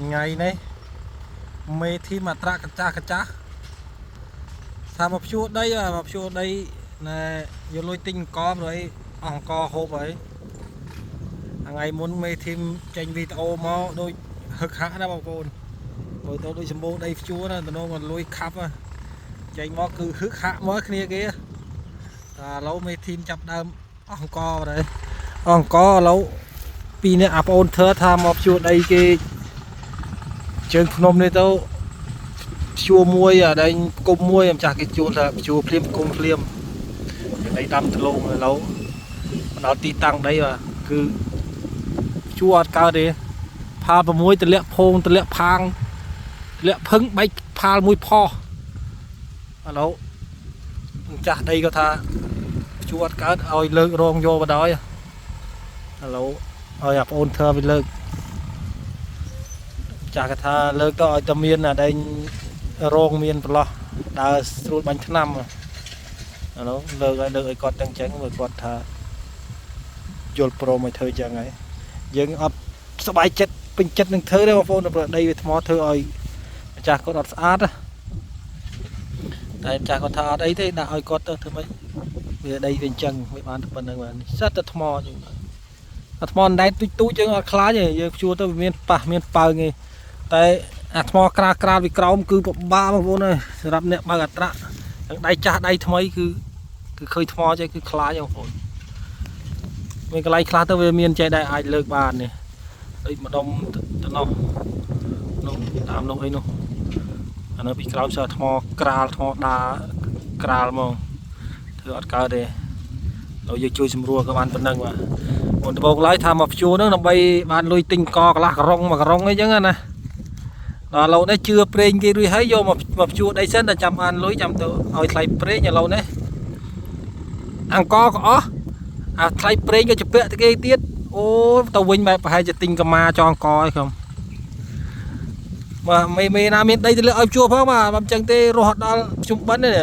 ថ្ងៃនេះមេធីមអត្រាកចាស់កចាស់ថាមកភ្ជួរដីបាទមកភ្ជួរដីណែយកលុយទិញអង្គមឬអីអស់អង្គហូបហើយថ្ងៃមុនមេធីមចេញវីដេអូមកដូចហឹកហាក់ណាបងប្អូនមើលទៅដូចសម្បូរដីភ្ជួរណាតំណងមកលុយខាប់ហ៎ចេញមកគឺហឹកហាក់មកគ្នាគេតែឥឡូវមេធីមចាប់ដើមអស់អង្គបាទហើយអស់អង្គឥឡូវពីរនាក់អាប្អូនធ្វើថាមកភ្ជួរដីគេ ជើងភ្នំនេះទៅភ្ជួរមួយអាដែងគុំមួយម្ចាស់គេជួលថាភ្ជួរភ្លាមគុំភ្លាមដីដាំដលងឥឡូវមកដល់ទីតាំងដីបាទគឺភ្ជួរអត់កើតទេផាល6ទលាក់ភងទលាក់ផាងទលាក់ភឹងបែកផាលមួយផោះឥឡូវម្ចាស់ដីក៏ថាភ្ជួរអត់កើតឲ្យលើករងយកបដ ாய் ឥឡូវឲ្យអាប្អូនធ្វើវាលើក ចាស់គាត់ថាលើកទៅឲ្យតែមានអាដែងរងមានប្រឡោះដើរស្រួលបាញ់ថ្នាំឥឡូវលើកឲ្យលើកឲ្យគាត់ទាំងចឹងមើលគាត់ថាយល់ព្រមឲ្យធ្វើចឹងហើយយើងអត់សប្បាយចិត្តពេញចិត្តនឹងធ្វើទេបងប្អូនព្រោះដីវាថ្មធ្វើឲ្យម្ចាស់គាត់អត់ស្អាតណាតែម្ចាស់គាត់ថាអត់អីទេដាក់ឲ្យគាត់ទៅធ្វើម៉េចវាដីវាអញ្ចឹងវាបានតែប៉ុណ្្នឹងបាទនេះសិតតែថ្មចឹងបាទអាថ្មអណ្ដែតទូចទូចយើងអត់ខ្លាចទេយើងភ្ជួរទៅវាមានប៉ះមានប៉ើងឯង តែអាថ្មក្រាលក្រាលពីក្រោមគឺពិបាកបងប្អូនអើយសម្រាប់អ្នកបើកអត្រាទាំងដៃចាស់ដៃថ្មីគឺគឺឃើញថ្មចេះគឺខ្លាចបងប្អូនមានកន្លែងខ្លះទៅវាមានចេះដែរអាចលើកបាននេះដូចម្ដុំទៅនោះនោះតាមនោះអីនោះអានោះពីក្រោមសើថ្មក្រាលថ្មដាក្រាលហ្មងធ្វើអត់កើតទេដល់យើងជួយសម្រួលក៏បានប៉ុណ្ណឹងបាទមុនដំបូងឡើយថាមកភ្ជួរហ្នឹងដើម្បីបានលុយទិញកកន្លះក្រុងមួយក្រុងអីចឹងណា ដល់ឥឡូវនេះជឿប្រេងគេរួចហើយយកមកមកភ្ជួរដីសិនតែចាំបានលុយចាំទៅឲ្យថ្លៃប្រេងឥឡូវនេះអង្គក៏អស់អាថ្លៃប្រេងក៏ជពាក់ទៅគេទៀតអូទៅវិញបែបប្រហែលជាទិញកម្មាចងកឲ្យខ្ញុំបាទមេមេណាមានដីទៅលើឲ្យភ្ជួរផងបាទបើមិនចឹងទេរស់ដល់ភ្ជុំបិណ្ឌនេះ